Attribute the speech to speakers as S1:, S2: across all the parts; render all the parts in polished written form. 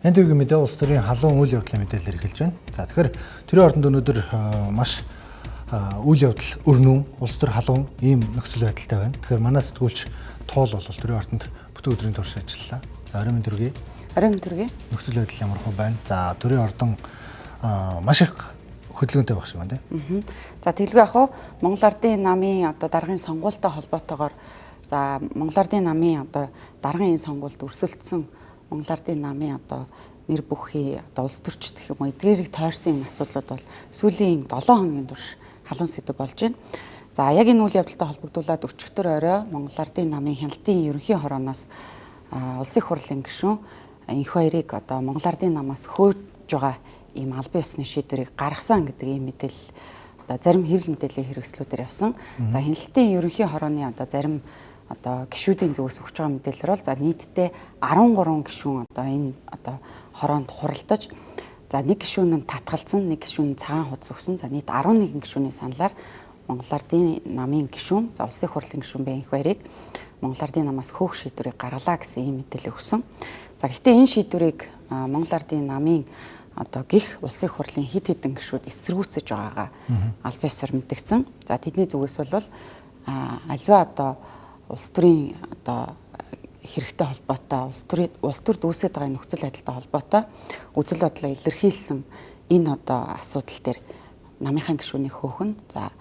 S1: НТВ-гийн мэдээ улс төрийн халуун үйл явдлын мэдээлэлээр эхэлж байна. За, тэгэхээр төрийн ордонд өнөөдөр маш үйл явдал өрнөн, улс төр халуун ийм нөхцөл байдалтай байна. Тэгэхээр манай сэтгүүлч Туул бол төрийн ордонд бүтэн өдрийн турш ажиллалаа. За, оройн мэнд хүргэе.
S2: Оройн мэнд хүргэе.
S1: Нөхцөл байдал ямар хөө байна? За, төрийн ордон маш их хөдөлгөөнтэй байх шиг байна, тийм.
S2: За, тэгэлгүй яг хуу Монгол Ардын намын одоо даргын сонгуультай холбоотойгоор, за, Монгол Ардын намын одоо даргын энэ сонгуульд өрсөлдсөн Монгол Ардын намын одоо нэр бүхий одоо улс төрчд гэх юм уу, эдгээрийг тойрсон энэ асуудлууд бол сүүлийн 7 хоногийн турш халуун сэдэв болж байна. За, яг энэ үйл явдалтай холбогдуулаад өчигдөр орой Монгол Ардын намын хяналтын ерөнхий хорооноос улсын их хурлын гишүүн инх баярыг одоо Монгол Ардын намаас хөөж байгаа ийм албан ёсны шийдвэрийг гаргасан гэдэг ийм мэдээлэл одоо зарим хэвлэл мэдээллийн хэрэгслүүдээр явсан. За, хяналтын ерөнхий хорооны одоо зарим одоо гишүүдийн зүгээс өгч байгаа мэдээлэлээр бол, за, нийтдээ 13 гишүүн одоо энэ одоо хороонд хуралдаж, за, нэг гишүүн нь татгалзсан, нэг гишүүн нь цагаан хуудас өгсөн. За, нийт 11 гишүүний саналаар Монгол Ардын намын гишүүн, за, улсын хурлын гишүүн Бэн Баярыг Монгол Ардын намаас хөөх шийдвэрийг гаргалаа гэсэн ийм мэдээлэл өгсөн. За, гэхдээ энэ шийдвэрийг Монгол Ардын намын одоо гих улсын хурлын хэд хэдэн гишүүд эсэргүүцэж байгаагаа аль биесээр мэдэгдсэн. За, тэдний зүгээс бол аливаа одоо улс төрийн одоо хэрэгтэй холбоотой, улс төрд үүсээд байгаа нөхцөл байдалтай холбоотой үзэл бодлоо илэрхийлсэн энэ одоо асуудал дээр намынхаа гишүүний хөөх нь, за,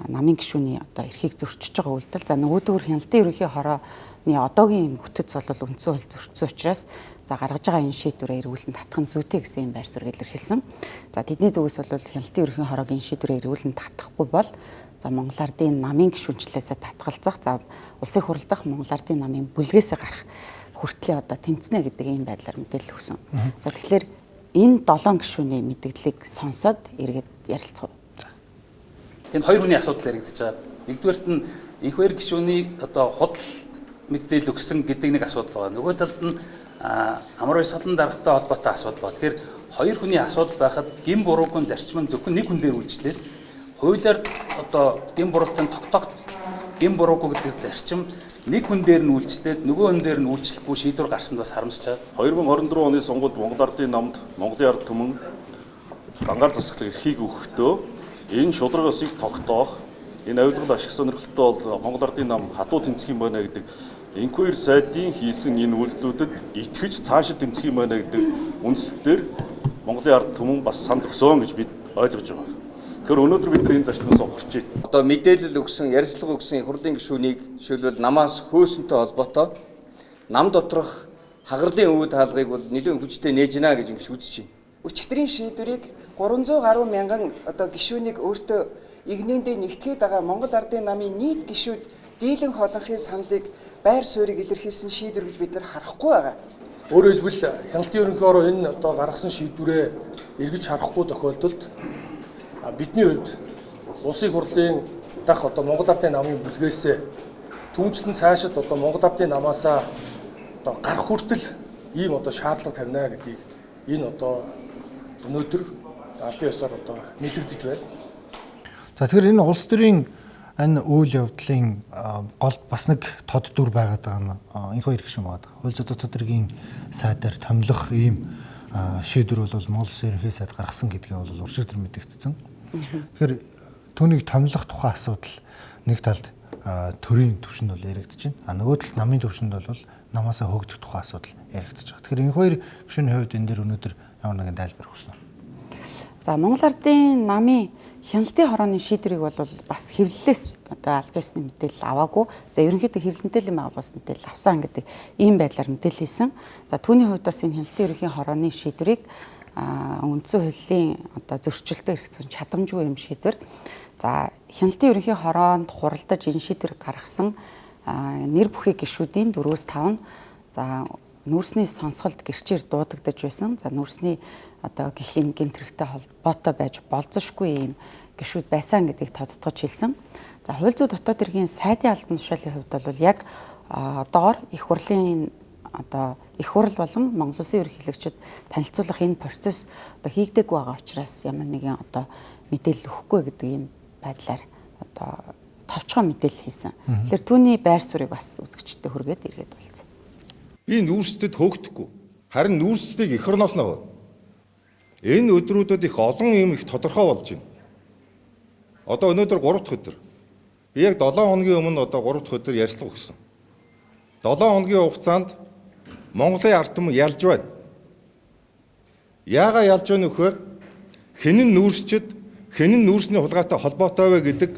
S2: намын гишүүний одоо эрхийг зөрчиж байгаа үйлдэл, за, нөгөөдөөр хяналтын ерөнхий хорооны одоогийн бүтэц бол үндсэн хууль зөрчсөн учраас, за, гаргаж байгаа энэ шийдвэрээ эргүүлэн татах нь зүйтэй гэсэн юм байр суурь илэрхийлсэн. За, тэдний зүгээс бол хяналтын ерөнхий хороогийн шийдвэрээ эргүүлэн татахгүй бол, за, Монгол Ардын намын гишүүнчлээсээ татгалзах, за, улсын хурал дахь Монгол Ардын намын бүлгээсээ гарах хүртлээ одоо тэмцэнэ гэдэг ийм байдлаар мэдээлэл өгсөн. За, тэгэхээр энэ 7 гишүүний мэдээллийг сонсоод эргээд ярилцах уу?
S3: Тэнд хоёр хүний асуудал яригдчихэж байгаа. Нэгдүгээрт нь инх баяр гишүүний одоо худал мэдээлэл өгсөн гэдэг нэг асуудал байгаа. Нөгөө талд нь амар баясгалан даргатай холбоотой асуудал байгаа. Тэгэхээр хоёр хүний асуудал байхад гэм буруугүй зарчим нь зөвхөн нэг хүн дээр үйлчлээд, хуулиар одоо гэм буруутын тогтоогдтол гэм буруугүй гэдэг зарчим нэг хүн дээр нь үйлчлээд, нөгөө хүн дээр нь үйлчлэхгүй шийдвэр гарсанд бас харамсаж байгаа.
S4: 2024 оны сонгуульд Монгол Ардын намд Монголын ард түмэн дангаар засаглах эрхийг өгөхдөө энэ шударга ёсыг тогтоох, энэ авилгал ашиг сонирхолтой бол Монгол Ардын нам хатуу тэмцэх юм байна гэдэг инквайр сайдын хийсэн энэ үйлдэлүүдэд итгэж цаашид тэмцэх юм байна гэдэг үндсэл дээр Монголын ард түмэн бас санал өгсөн гэж бид ойлгож байгаа. Тэгэхээр өнөөдөр бид нар энэ зарчмаас ухарч байна.
S5: Одоо мэдээлэл өгсөн, ярилцлага өгсөн их хурлын гишүүнийг жишээлбэл намаас хөөсөнтэй холбоотой нам доторх хагарлын өвөд хаалгыг бол нэлээд хүчтэй нээж гинэ гэж ингэж үзэж байна.
S6: Өчигдрийн шийдвэрийг 300 гаруй мянган одоо гишүүнийг өөртөө эгнээндээ нэгтгээд байгаа Монгол Ардын намын нийт гишүүд дийлэн холонхын саналыг байр суурийг илэрхийлсэн шийдвэр гэж бид нар харахгүй байгаа.
S7: Өөрөөр хэлбэл хяналтын ерөнхий хороо энэ одоо гаргасан шийдвэрээ эргэж харахгүй тохиолдолд бидний хувьд улсын хурлын дах одоо Монгол Ардын намын бүлгээсээ түүнчлэн цаашид одоо Монгол Ардын намаасаа одоо гарах хүртэл ийм одоо шаардлага тавина гэдгийг энэ одоо өнөөдөр албан ёсоор одоо мэдэгдэж байна.
S1: За, тэгэхээр энэ улс төрийн энэ үйл явдлын гол бас нэг тод дүр байгаад байгаа нь инх баяр гишүүн байгаа. Хууль зүйн дотоод хэргийн сайдаар томилох ийм шийдвэр бол Монгол Улсын ерөнхий сайд гаргасан гэдгээ бол уршиг төр мэдэгдсэн. Тэгэхээр түүнийг томилох тухай асуудал нэг талд төрийн түвшинд бол яригдаж байна. А нөгөө талд намын түвшинд бол намаасаа хөөгдөх тухай асуудал яригдаж байгаа. Тэгэхээр инх баяр гишүүний хувьд энэ дээр өнөөдөр ямар нэгэн тайлбар өгсөн үү?
S2: За, Монгол Ардын намын хяналтын хорооны шийдвэрийг бол бас хэвлэлээс одоо аль биесны мэдээлэл аваагүй. За, ерөнхийдөө хэвлэл мэдээллийн байгууллагаас мэдээлэл авсан гэдэг ийм байдлаар мэдээлэл хийсэн. За, түүний хувьд бас энэ хяналтын ерөнхий хорооны шийдвэрийг үндсэн хуулийн одоо зөрчилдөөн эрх зүйн чадамжгүй юм шийдвэр. За, хяналтын ерөнхий хороонд хуралдаж энэ шийдвэрийг гаргасан нэр бүхий гишүүдийн 4-5 нь, за, нүүрсний сонсголд гэрчээр дуудагдаж байсан. За, нүүрсний одоо гэхийн гэмт хэрэгтэй холбоотой байж болзошгүй юм гишүүд байсан гэдгийг тодтогч хэлсэн. За, хууль зүйн дотоод хэргийн сайдын албан тушаалын хувьд бол яг одоогор их хурлын одоо их хурл болон Монгол Улсын ерөнхийлөгчид танилцуулах энэ процесс одоо хийгдээгүй байгаа учраас ямар нэгэн одоо мэдээлэл өгөхгүй гэдэг ийм байдлаар одоо товчхон мэдээлэл хийсэн. Тэгэхээр түүний байр суурийг бас үзэгчдэд хүргээд эргээд болцсон.
S8: Би нүүрстэд хөөгдөхгүй. Харин нүүрсчдийг эх орноос нь аваад. Энэ өдрүүдэд их олон юм их тодорхой болж байна. Одоо өнөөдөр 3 дахь өдөр. Би яг 7 хоногийн өмнө одоо 3 дахь өдөр ярьцлага өгсөн. 7 хоногийн хугацаанд Монголын ард түмэн ялж байна. Яагаад ялж байна вэхээр хэн нь нүүрсчд, хэн нь нүүрсний хулгайтай холбоотой вэ гэдэг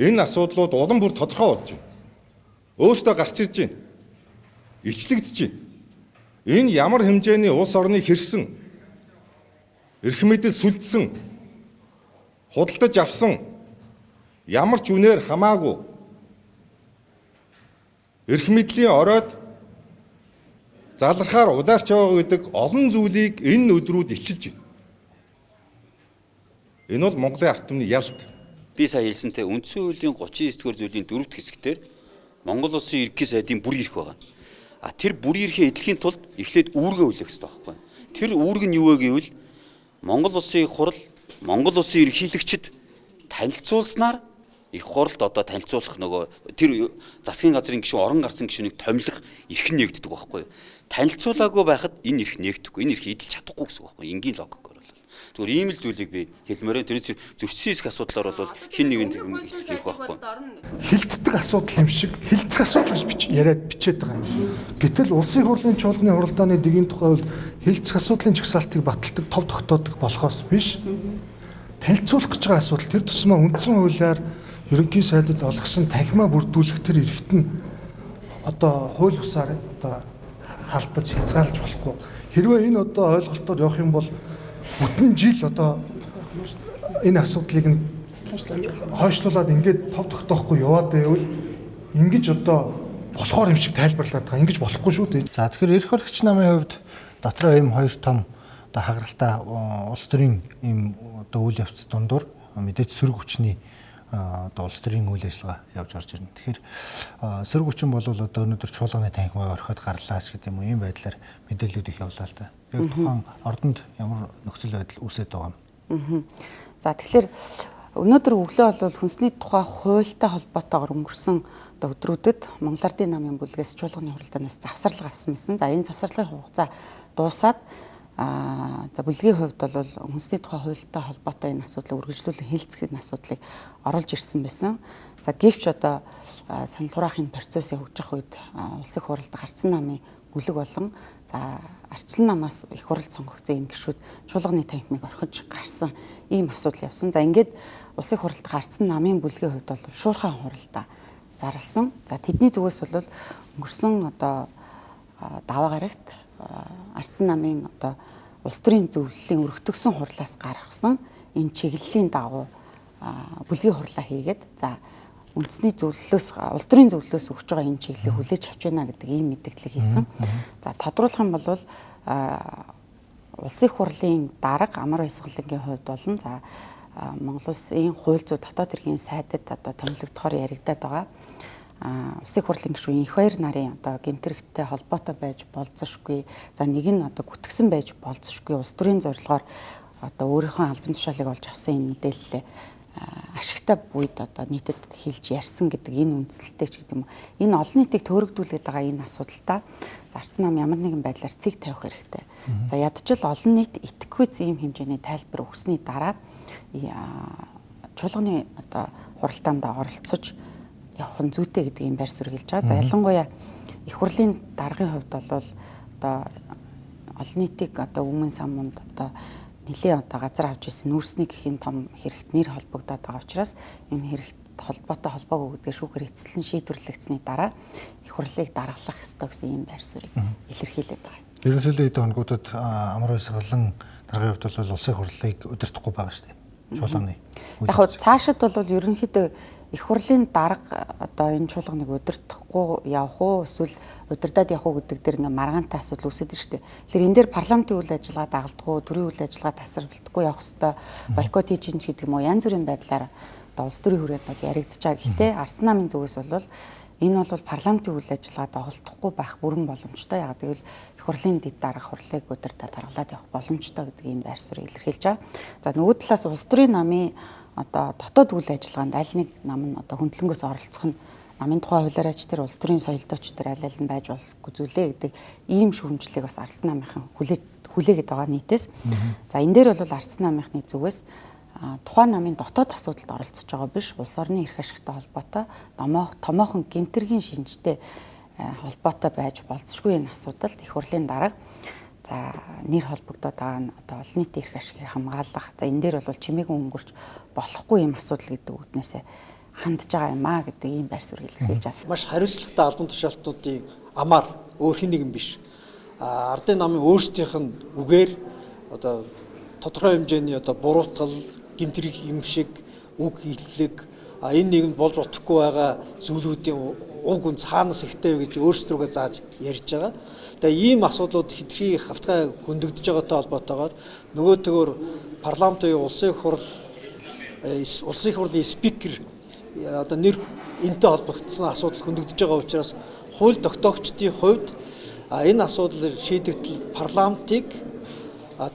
S8: энэ асуудлууд улам бүр тодорхой болж байна. Өөртөө гарч ирж байна. Илчлэгдэж байна. Энэ ямар хэмжээний улс орныг хэрсэн, эрх мэдэл сүлдсэн, худалдаж авсан, ямар ч үнээр хамаагүй эрх мэдлийн оройд залрахаар улаарч байгаа гэдэг олон зүйлийг энэ өдрүүд илчилж байна. Энэ бол Монголын ард түмний ялт.
S9: Би сая хэлсэнтэй үндсэн хуулийн 39-р зүйлийн 4 дахь хэсэгтэр Монгол улсын ерөнхий сайдын бүр эрх байгаа. А тэр бүр эрхээ эдлэхийн тулд эхлээд үүргээ хүлээх хэрэгтэй байхгүй. Тэр үүрэг нь юу вэ гэвэл Монгол улсын их хурл, Монгол улсын ерөнхийлөгчд танилцуулснаар их хуралд одоо танилцуулах нөгөө тэр засгийн газрын гишүүн, орон гарсан гишүүнийг томилох эрх нь нэгддэг байхгүй. Танилцуулаагүй байхад энэ эрх нэгдэхгүй, энэ эрх эдэлж чадахгүй гэсэн үг байхгүй. Энгийн логикоор бол. Зүгээр ийм л зүйлийг би хэлмээр. Тэрнээс зөрчсөн хэсэг асуудлаар бол хин нэгэн хийх байхгүй.
S10: Хилцдэг асуудал юм шиг хилцэх асуудал гэж яриад бичээд байгаа юм. Гэтэл улсын хурлын чуулганы хуралдааны дэгийн тухай бол хилцэх асуудлын жагсаалтыг баталдаг, тов тогтоодог болохоос биш. Танилцуулах гэж байгаа асуудал тэр тусмаа үндсэн хуулиар ерөнхий сайдад олгосон танхимаа бүрдүүлэх тэр эрхт нь одоо хууль бусаар одоо халдаж хязгаарлаж болохгүй. Хэрвээ энэ одоо ойлголтоор явах юм бол бүтэн жил одоо энэ асуудлыг нь хойшлуулад ингээд тов тогтоохгүй яваад байвал ингэж одоо болохоор юм шиг тайлбарлаад байгаа. Ингэж болохгүй шүү дээ.
S1: За тэгэхээр эрх баригч намын хувьд дотроо ийм хоёр том одоо хагаралтай улс төрийн ийм одоо үйл явц дундуур мэдээж сөрөг хүчний одоо улс төрийн үйл ажиллагаа явж орж ирнэ. Тэгэхээр сөрөг хүчин бол одоо өнөөдөр чуулганы танхимаа орхиод гарлаа ч гэдэг юм уу ийм байдлаар мэдээллүүд их явлаа л да. Яг тухайн ордонд ямар нөхцөл байдал үүсээд байгаа юм?
S2: За тэгэхээр өнөөдөр өглөө бол хүнсний тухай хуультай холбоотойгоор өнгөрсөн одоо өдрүүдэд Монгол Ардын намын бүлгээс чуулганы хуралдаанаас завсарлага авсан байсан. За энэ завсарлагын хугацаа дуусаад за бүлгийн хувьд бол хүнсний тухай хуультай холбоотой энэ асуудлыг үргэлжлүүлэн хилцэх энэ асуудлыг оруулж ирсэн байсан. За гэвч одоо санал хураахын процесс явагдах үед улс их хуралд гарцсан намын бүлэг болон за арчлан намаас их хуралд сонгогдсон энэ гишүүд чуулганы танхимыг орхиж гарсан ийм асуудал явсан. За ингээд улс их хуралд гарцсан намын бүлгийн хувьд бол шуурхай хуралдаа зарласан. За тэдний зүгээс бол өнгөрсөн одоо даваа гарагт Арцсан намын одоо улс төрийн зөвлөлийн өргөтгсөн хурлаас гаргасан энэ чиглэлийн дагуу бүлгийн хурлаа хийгээд за үндэсний зөвлөлөөс улс төрийн зөвлөлөөс өгч байгаа энэ чиглэлийг хүлээж авч байна гэдэг ийм мэдээлэл хийсэн. За тодруулах юм бол улсын хурлын дарга Амар Баясгалангийн хувьд болон за Монгол улсын хууль зүйн дотоод хэргийн сайдад одоо томилогдохоор яригадаад байгаа. Улсын хурлын гишүүн их баяр нарын одоо гэмтрэгтэй холбоотой байж болзошгүй. За нэг нь одоо гүтгсэн байж болзошгүй. Улс төрийн зорилгоор одоо өөрийнхөө албан тушаалыг олж авсан энэ мэдээлэлээ ашигтай буйд одоо нийтэд хэлж ярьсан гэдэг энэ үндсэлтэй ч гэдэг юм уу. Энэ олон нийтийг төөрөгдүүлээд байгаа энэ асуудалтай зарц нам ямар нэгэн байдлаар цэг тавих хэрэгтэй. За ядчил олон нийт итгэхгүй ийм хэмжээний тайлбар өгсөний дараа чуулганы одоо хуралдаанд оролцож явах нь зүйтэй гэдэг юм байр суурь хэлж байгаа. За ялангуяа их хурлын даргын хувьд бол одоо олон нийтийг одоо өмнө самунд одоо нэлээ одоо газар авч ирсэн нүүрсний гэхийн том хэрэгт нэр холбогдоод байгаа учраас энэ хэрэгт холбоотой холбоогүй гэдгээр шүүхээр эцэслэн шийдвэрлэгдсэний дараа их хурлыг даргалах ёстой гэсэн ийм байр суурийг илэрхийлээд байгаа юм.
S1: Ерөнхийдөө эд хоногудад Амар Баясгалан даргын хувьд бол улсын хурлыг удирдахгүй байгаа шүү дээ. Чуулганы.
S2: Яг хөө цаашид бол ерөнхийдөө их хурлын дарга одоо энэ чуулганыг удирдахгүй явах уу эсвэл удирдаад явах уу гэдэг дээр ингээ маргаантай асуудал үүсээд шүү дээ. Тэгэхээр энэ дээр парламентын үйл ажиллагаа дагалдах уу, төрийн үйл ажиллагаа тасралтгүй явах ёстой, бойкот хийж ин ч гэдэг юм уу янз бүрийн байдлаар одоо улс төрийн хүрээнд бол яригдж байгаа. Гэхдээ Арслан намын зүгээс бол энэ бол парламентын үйл ажиллагаа доголдохгүй байх бүрэн боломжтой. Яг гэвэл их хурлын дэд дарга хурлыг удирдаад даргалаад явах боломжтой гэдэг ийм байр суурийг илэрхийлж байгаа. За нөгөө талаас улс төрийн намын одоо дотоод үйл ажиллагаанд аль нэг нам нь одоо хөндлөнгөөс оролцох нь Намын тухай хуулиараа ч тэр улс төрийн соёлдоо ч тэр аль аль нь байж болохгүй зүйлээ гэдэг ийм шүүмжлэлийг бас Ард намынхан хүлээгээд байгаа нийтээс. За энэ дээр бол Ард намынхны зүгээс тухайн намын дотоод асуудалд оролцож байгаа биш, улс орны эрх ашигтай холбоотой томоохон гэмтэргийн шинжтэй холбоотой байж болзошгүй энэ асуудалд их хурлын дарга за нэр холбогдоод байгаа нь одоо олон нийтийн эрх ашигыг хамгаалах, за энэ дээр бол чимээгүй өнгөрч болохгүй юм асуудал гэдэг үднээсээ хандж байгаа юм а гэдэг ийм байр суурь илэрхийлж байгаа.
S11: Маш хариуцлагатай албан тушаалтнуудын амаар өөр хэн нэгэн биш. Ардын намын өөрсдийнх нь үгээр одоо тодорхой хэмжээний одоо буруутгал, гэмтрэх юм шиг үг хэллэг, энэ нийгэмд болж бодохгүй байгаа зүйлүүдийн уг үн цаанаас ихтэй гэж өөрсдөргөө зааж ярьж байгаа. Тэгээ ийм асуудлууд хэтэрхий хавтгай хөндөгдөж байгаатай холбоотойгоор нөгөөтэйгөр парламентын улсын хурлын спикер одоо нэр энтэй холбогдсон асуудал хөндөгдөж байгаа учраас хууль тогтоогчдын хувьд энэ асуудал шийдэгдэл парламентыг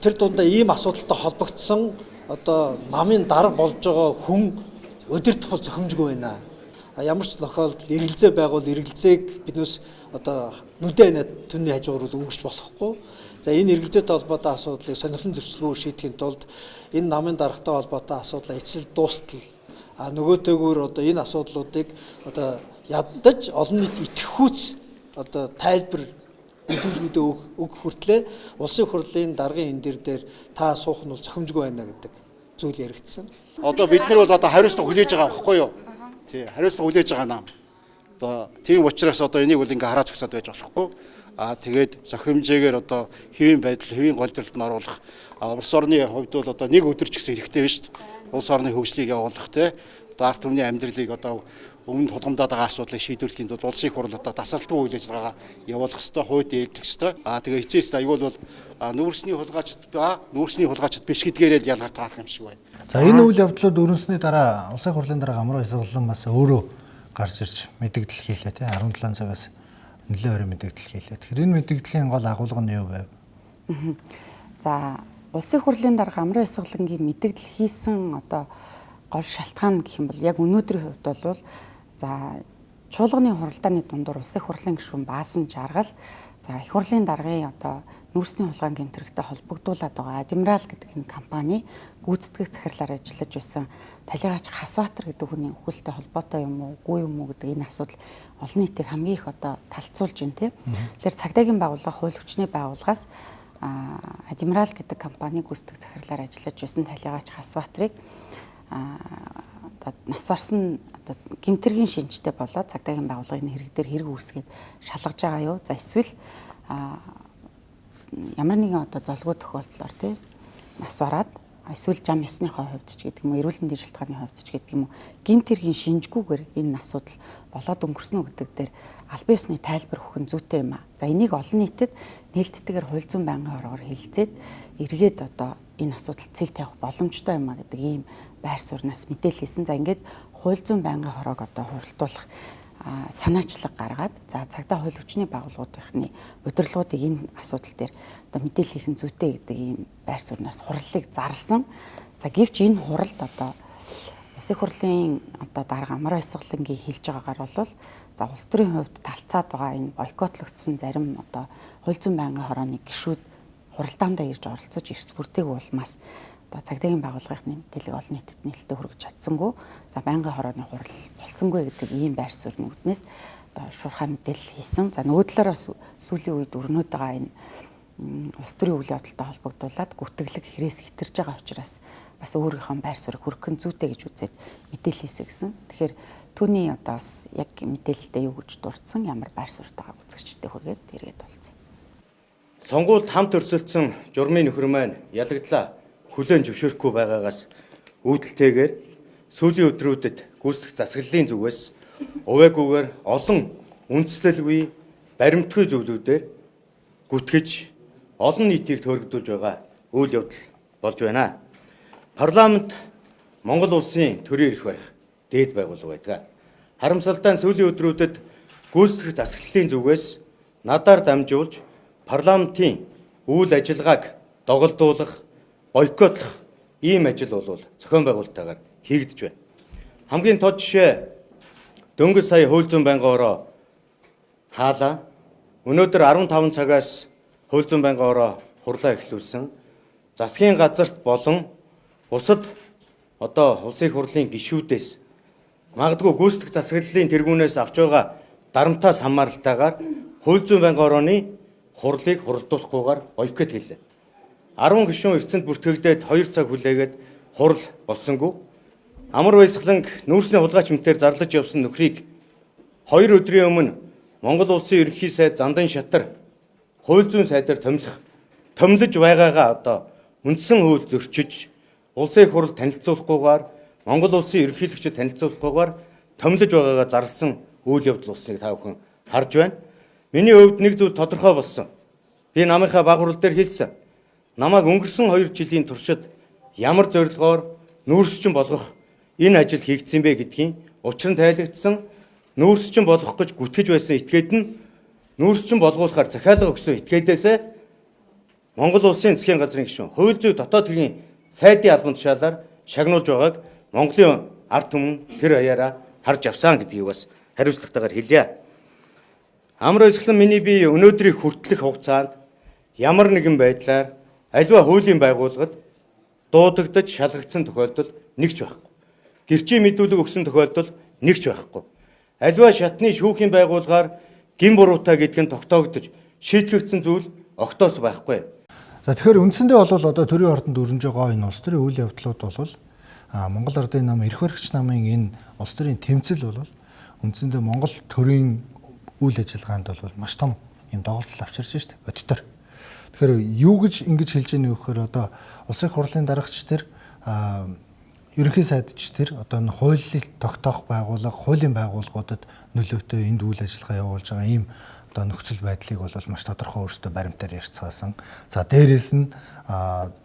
S11: тэр дундаа ийм асуудалтай холбогдсон одоо намын дарга болж байгаа хүн удирдах бол зохимжгүй байна. Ямар ч тохиолдолд эргэлзээ байгуул эргэлзээг биднээс одоо нүдэн түүний хажуугаар бол өнгөрч болохгүй. За энэ эргэлзээтэй холбоотой асуудлыг сонирхлон зөрчилгөөр шийдэхин тулд энэ намын даргатай холбоотой асуудлаа эцэл дуустал нөгөөтэйгүүр одоо энэ асуудлуудыг одоо ядаж олон нийт итгэхүйц одоо тайлбар мэдүүлгүүдээ өгөх хүртлээр улсын хурлын даргын энэ дээр та суух нь бол зохимжгүй байна гэдэг зүйл яригдсан.
S12: Одоо бид нар бол одоо хариуцлага хүлээж байгаа байхгүй юу? Тий, хариуцлага хүлээж байгаа нам. Одоо тийм учраас одоо энийг бол ингээ хараа зогсоод байж болохгүй. Тэгээд зохимжээгээр одоо хэвийн байдал, хэвийн голдролд нь оруулах улс орны хувьд бол одоо нэг өдөр ч гэсэн хэрэгтэй биш шүү дээ. Улс орны хөгжлийг явуулах тий. Одоо ард түмний амьдралыг одоо өмнө тулгамдаад байгаа асуудлыг шийдвэрлэхийн тулд улсын их хурл одоо тасралтгүй үйл ажиллагаагаа явуулах ёстой, хууль ээлжих ёстой. Тэгээ эцэст аюул бол нүүрсний хулгайчид ба нүүрсний хулгайчид биш гэдгээрээ л ялгаар таарах юм шиг байна.
S1: За энэ үйл явдлууд өрнөсний дараа улсын хурлын дарга Амруу Ёсгалан бас өөрөө гарч ирж мэдэгдэл хийлээ тий 17 цагаас нэлээд орой мэдэгдэл хийлээ. Тэгэхээр энэ мэдэгдлийн гол агуулга нь юу байв?
S2: За улсын хурлын дарга Амруу Ёсгалангийн мэдэгдэл хийсэн одоо гол шалтгаан гэх юм бол яг өнөөдрийн хувьд бол за чуулганы хуралдааны дундуур улсын хурлын гишүүн Баасан Жаргал за их хурлын даргын одоо нүүрсний хулгайн гэмтрэгтэй холбогдуулаад байгаа Адмирал гэдэг энэ компани гүйцэтгэх захирлаар ажиллаж байсан Талигаач Хасбаатар гэдэг хүний өхөлтэй холбоотой юм уу, үгүй юм уу гэдэг энэ асуудал олон нийтийг хамгийн их одоо талцуулж байна тийм. Тэгэхээр цагдаагийн байгууллага, хууль хүчний байгууллагаас Адмирал гэдэг компани гүйцэтгэх захирлаар ажиллаж байсан Талигаач Хасбаатарыг одоо нас барсан одоо гэмтэргийн шинжтэй болоод цагдаагийн байгууллагын хэрэг дээр хэрэг үүсгээд шалгаж байгаа юу? За эсвэл ямар нэгэн одоо золгүй тохиолдлоор тий нас бараад эсвэл жам ёсныхоо хувьд ч гэдэг юм уу, эрүүл мэндийн шалтгааны хувьд ч гэдэг юм уу, гэмтэргийн шинжгүйгээр энэ асуудал болоод өнгөрсөн үү гэдэг дээр албан ёсны тайлбар өгөх нь зүйтэй юм а. За энийг олон нийтэд нээлттэйгээр хууль зүйн байнгын хоргоор хэлэлцээд эргээд одоо энэ асуудал цэг тавих боломжтой юм а гэдэг ийм байр сууриас мэдээлэл хийсэн. За ингээд хууль зүйн байнгын хороог одоо хуралдуулах санаачлаг гаргаад за цагдаа хууль хүчний байгууллагуудын удирдлагуудыг энэ асуудал дээр одоо мэдээлэл хийх нь зүйтэй гэдэг ийм байр сууриас хурлыг зарласан. За гэвч энэ хуралд одоо улсын хурлын одоо дарга Амруу Ёсгалангийн хэлж байгаагаар бол за улс төрийн хувьд талцаад байгаа энэ бойкотлогдсон зарим одоо хууль зүйн байнгын хорооны гишүүд хуралдаандаа ирж оролцож эрс бүрдээг улмаас одоо цагдаагийн байгууллагын мэдээллийг олон нийтэд нээлттэй хүргэж чадсангүй. За байнгын хорооны хурал болсонгүй гэдэг ийм байр суурины үүднээс одоо шуурхай мэдээлэл хийсэн. За нөгөө талаараа сүүлийн үед өрнөд байгаа энэ улс төрийн үйл явдалтай холбогдуулаад гүтгэлэг хэрээс хэтэрж байгаа учраас бас өөрийнхөө байр суурийг хүргэх нь зүйтэй гэж үзээд мэдээлэл хийсэн гэсэн. Тэгэхээр түүний одоо бас яг мэдээлэлдээ юу гэж дурдсан, ямар байр суурьтайгаа үзэгчдэд хүргээд эргээд болсон.
S13: Сонгуульд хамт өрсөлдсөн журмын нөхөр маань ялагдлаа хүлээн зөвшөөрөхгүй байгаагаас үүдэлтэйгээр сүүлийн өдрүүдэд гүйцэтгэх засаглалын зүгээс увайгүйгээр олон үндслэлгүй баримтгүй зүйлүүдээр гүтгэж олон нийтийг төөрөгдүүлж байгаа үйл явдал болж байна. Парламент Монгол улсын төрийн эрх барих дээд байгууллага байдаг. Харамсалтай нь сүүлийн өдрүүдэд гүйцэтгэх засаглалын зүгээс надаар дамжуулж парламентын үйл ажиллагааг доголдуулах, бойкотлох ийм ажил бол зохион байгуулалттайгаар хийгдэж байна. Хамгийн тод жишээ Дөнгөж сая хууль зүйн байнгын ороо хаалаа. Өнөөдөр 15 цагаас хууль зүйн байнгын ороо хурлаа эхлүүлсэн. Засгийн газарт болон бусад одоо улсын их хурлын гишүүдээс магадгүй гүйцэтгэх засаглалын тэргүүнээс авч байгаа дарамтаас хамааралтайгаар хууль зүйн байнгын орооны хурлыг хуралдуулахгүйгээр бойкот хийлээ. 10 гишүүн эрдсэнд бүртгэгдээд 2 цаг хүлээгээд хурал болсонгүй. Амар баясгаланг нүүрсний хулгайч мэтээр зарлаж явсан нөхрийг 2 өдрийн өмнө Монгол Улсын ерөнхий сайд Зандан Шатар хууль зүйн сайдаар томилж байгаагаа одоо үндсэн хууль зөрчиж, улсын их хурал танилцуулахгүйгээр, Монгол Улсын ерөнхийлөгчид танилцуулахгүйгээр томилж байгаагаа зарласан үйл явдал болсныг та бүхэн харж байна. Миний хувьд нэг зүйл тодорхой болсон. Би намынхаа баг хурал дээр хэлсэн. Намайг өнгөрсөн 2 жилийн туршид ямар зорилгоор нүүрсчин болгох энэ ажил хийгдсэн бэ гэдгийн учир нь тайлагдсан. Нүүрсчин болгох гэж гүтгэж байсан этгээд нь нүүрсчин болгуулахаар захиалга өгсөн этгээдээсээ Монгол Улсын засгийн газрын гишүүн хууль зүйн дотоод хэргийн сайдын албан тушаалаар шагнуулж байгааг Монголын ард түмэн тэр аяараа харж авсан гэдгийг бас хариуцлагатайгаар хэлье. Амар баясгалан миний бие өнөөдрийг хүртэлх хугацаанд ямар нэгэн байдлаар аливаа хуулийн байгууллагад дуудагдаж шалгагдсан тохиолдол нэг ч байхгүй. Гэрчийн мэдүүлэг өгсөн тохиолдол нэг ч байхгүй. Аливаа шатны шүүхийн байгууллагаар гин буруутай гэдг нь тогтоогдож шийтгэгдсэн зүйл огтоос байхгүй.
S1: За тэгэхээр үндсэндээ бол одоо төрийн ордонд өрнөж байгаа энэ улс төрийн үйл явдлууд бол Монгол Ардын нам эрх баригч намын энэ улс төрийн тэмцэл бол үндсэндээ Монгол төрийн үйл ажиллагаанд бол маш том юм доголдол авчирч шít бодитоор. Тэгэхээр юу гэж ингэж хэлж ийнэ вэ гэхээр одоо улсын хурлын дарагч тэр ерөнхий сайдч тэр одоо энэ хуулийг тогтоох байгууллага, хуулийн байгууллагуудад нөлөөтэй энд үйл ажиллагаа явуулж байгаа ийм одоо нөхцөл байдлыг бол маш тодорхой өөрсдөө баримтаар ярьцгаасан. За дээрээс нь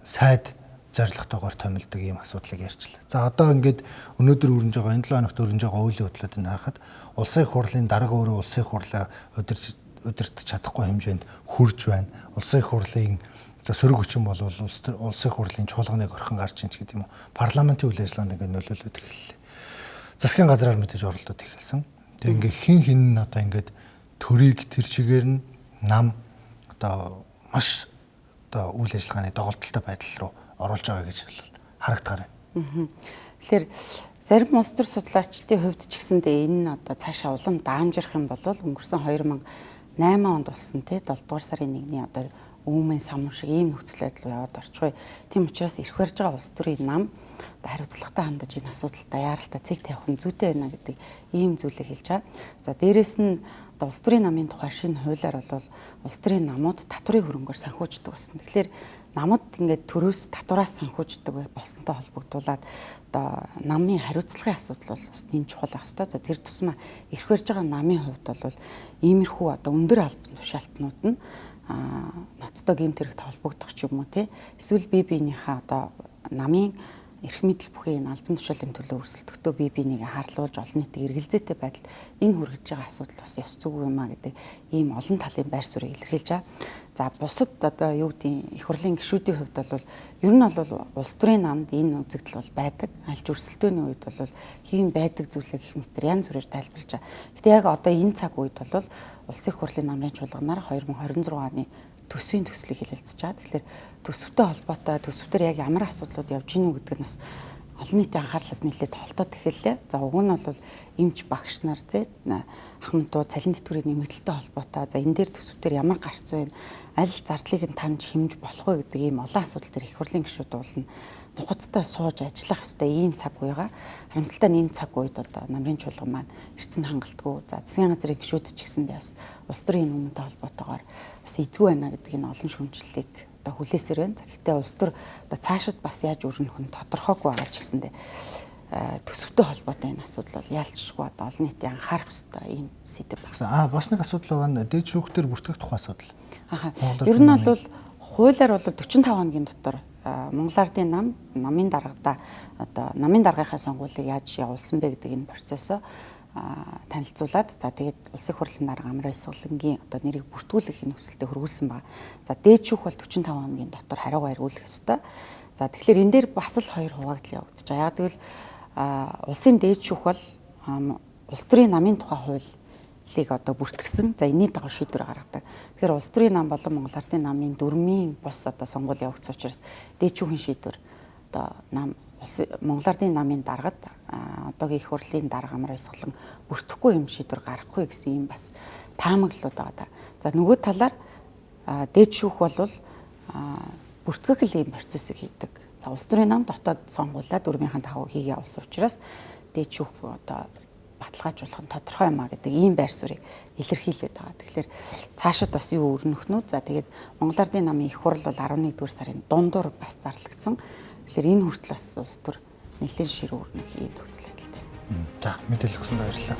S1: сайд зорилготойгоор томилдог ийм асуудлыг ярьчлаа. За одоо ингээд өнөөдөр өрнөж байгаа энэ 7 хоногт өрнөж байгаа үйл явдлуудыг харахад улсын их хурлын дарга өөрөө улсын их хурлаа удирдах чадахгүй хэмжээнд хүрж байна. Улсын их хурлын одоо сөрөг хүчин бол улсын их хурлын чуулганыг орхин гарч ийн ч гэдэг юм уу. Парламентын үйл ажиллагаанд ингээд нөлөөлөд эхэллээ. Засгийн газраар мэдээж оролдоод эхэлсэн. Тэг ингээд хин хин нь одоо ингээд төрийг тэр чигээр нь нам одоо маш одоо үйл ажиллагааны доголдолтой байдал руу оруулж байгаа гэж харагдгаар
S2: байна. Тэгэхээр зарим улс төр судлаачдын хувьд ч гэсэндээ энэ нь одоо цаашаа улам даамжирх юм бол өнгөрсөн 2008 онд болсон те 7 дугаар сарын 1-ний одоо үүмэн самун шиг ийм нөхцөл байдал яваад орчихвээ. Тийм учраас эрх барьж байгаа улс төрийн нам хариуцлагатай хандаж энэ асуудалтай яаралтай цэг тавих нь зүйтэй байна гэдэг ийм зүйлийг хэлж байгаа. За дээрэс нь одоо улс төрийн намын тухай шинэ хуулиар бол улс төрийн намууд татврын хөрөнгөөр санхүүждэг болсон. Тэгэхээр намд ингээд төрөөс татвараас санхүүждэг болсонтой холбогдуулаад одоо намын хариуцлагын асуудал бол бас нэн чухал ах хэвээр. За тэр тусмаа эрх барьж байгаа намын хувьд бол иймэрхүү одоо өндөр албан тушаалтнууд нь ноцтой гэмт хэрэгт холбогдох ч юм уу те эсвэл бие биенийхээ одоо намын эрх мэдэл бүхий энэ албан тушаалын төлөө өрсөлдөхдөө бие биенийг хаарлуулж олон нийтийг эргэлзээтэй байдалд энэ хүргэж байгаа асуудал бас ёс зүйгүй юм а гэдэг ийм олон талын байр суурийг илэрхийлж байгаа. За бусад одоо юу гэдгийг их хурлын гишүүдийн хувьд бол ер нь бол улс төрийн намд энэ үзэгдэл бол байдаг. Альж өрсөлдөөний үед бол хийм байдаг зүйлээ гэх мэтэр янз бүрээр тайлбарлаж байгаа. Гэтэ яг одоо энэ цаг үед бол улсын их хурлын намрын чуулганаар 2026 оны төсвийн төслийг хэлэлцэж байгаа. Тэгэхээр төсөвтэй холбоотой төсвдөр яг ямар асуудлууд явж гинүү гэдэг нь бас олон нийтийн анхаарлаас нэлээд холдоод эхэллээ. За уг нь бол эмч багш нар зэ ахмадууд цалин тэтгэврийн нэмэгдэлтэй холбоотой. За энэ дээр төсвдөр ямар гарц вэ? Аль зардлыг нь таньж хэмж болох вэ гэдэг ийм олон асуудал дээр их хурлын гишүүд уулна. Нухацтай сууж ажиллах ёстой ийм цаг уйгаа. Харамсалтай нь энэ цаг үед одоо намрын чуулган маань эрдсэн хангалтгүй. За засгийн газрын гишүүд ч гэсэндээ бас улс төрийн өмнөд холбоотойгоор бас эзгүй байна гэдэг энэ олон шүүмжлэлийг одоо хүлээсээр байна. Гэхдээ улс төр одоо цаашид бас яаж өрнөх нь тодорхойгүй байгаа ч гэсэндээ төсөвтэй холбоотой энэ асуудал бол яалтчгүй одоо олон нийтийн анхаарах ёстой ийм сэдэв
S1: байна. Бас нэг асуудал байгаа нь дээд шүүхтэр бүртгэх тухай асуудал.
S2: Аха. Ер нь бол хуулиар бол 45 хоногийн дотор Монгол Ардын нам намын даргада одоо намын даргынхаа сонгуулийг яаж явуулсан бэ гэдэг энэ процессоо танилцуулаад за тэгээд улсын хурлын дарга Амар Баясгалангийн одоо нэрийг бүртгүүлэх энэ хүсэлтэд хөрвүүлсэн байна. За дээд шүүх бол 45 хоногийн дотор хариугаа эргүүлэх ёстой. За тэгэхээр энэ дээр бас л хоёр хуваагдал явагдаж байгаа. Яг тэгвэл улсын дээд шүүх бол Улс төрийн намын тухай хуулийг одоо бүртгэсэн. За энэний дагуу шийдвэр гаргадаг. Тэгэхээр улс төрийн нам болон Монгол Ардын намын дүрмийн бус одоо сонгуул явагдсан учраас дээд шүүхийн шийдвэр одоо нам Монгол Ардын намын даргад одоогийн их хурлын дарга Амар Баясгалан бүртгэхгүй юм шийдвэр гаргахгүй гэсэн юм бас таамаглалууд байгаа. За нөгөө талаар дээд шүүх бол бүртгэх л ийм процессыг хийдэг. За улс төрийн нам дотоод сонгуулаа дүрмийнхэн дагуу хийгээ явуулсан учраас дээд шүүх одоо баталгаажуулах нь тодорхой юм а гэдэг ийм байр суурийг илэрхийлээд байгаа. Тэгэхээр цаашид бас юу өрнөх нь үү? За тэгээд Монгол Ардын намын их хурл бол 11-р сарын дундуур бас зарлагдсан. Тэгэхээр энэ хүртэл бас улс төр нэлээд ширүү өрнөх ийм нөхцөл байдалтай.
S1: За мэдээлэл өгсөн баярлалаа.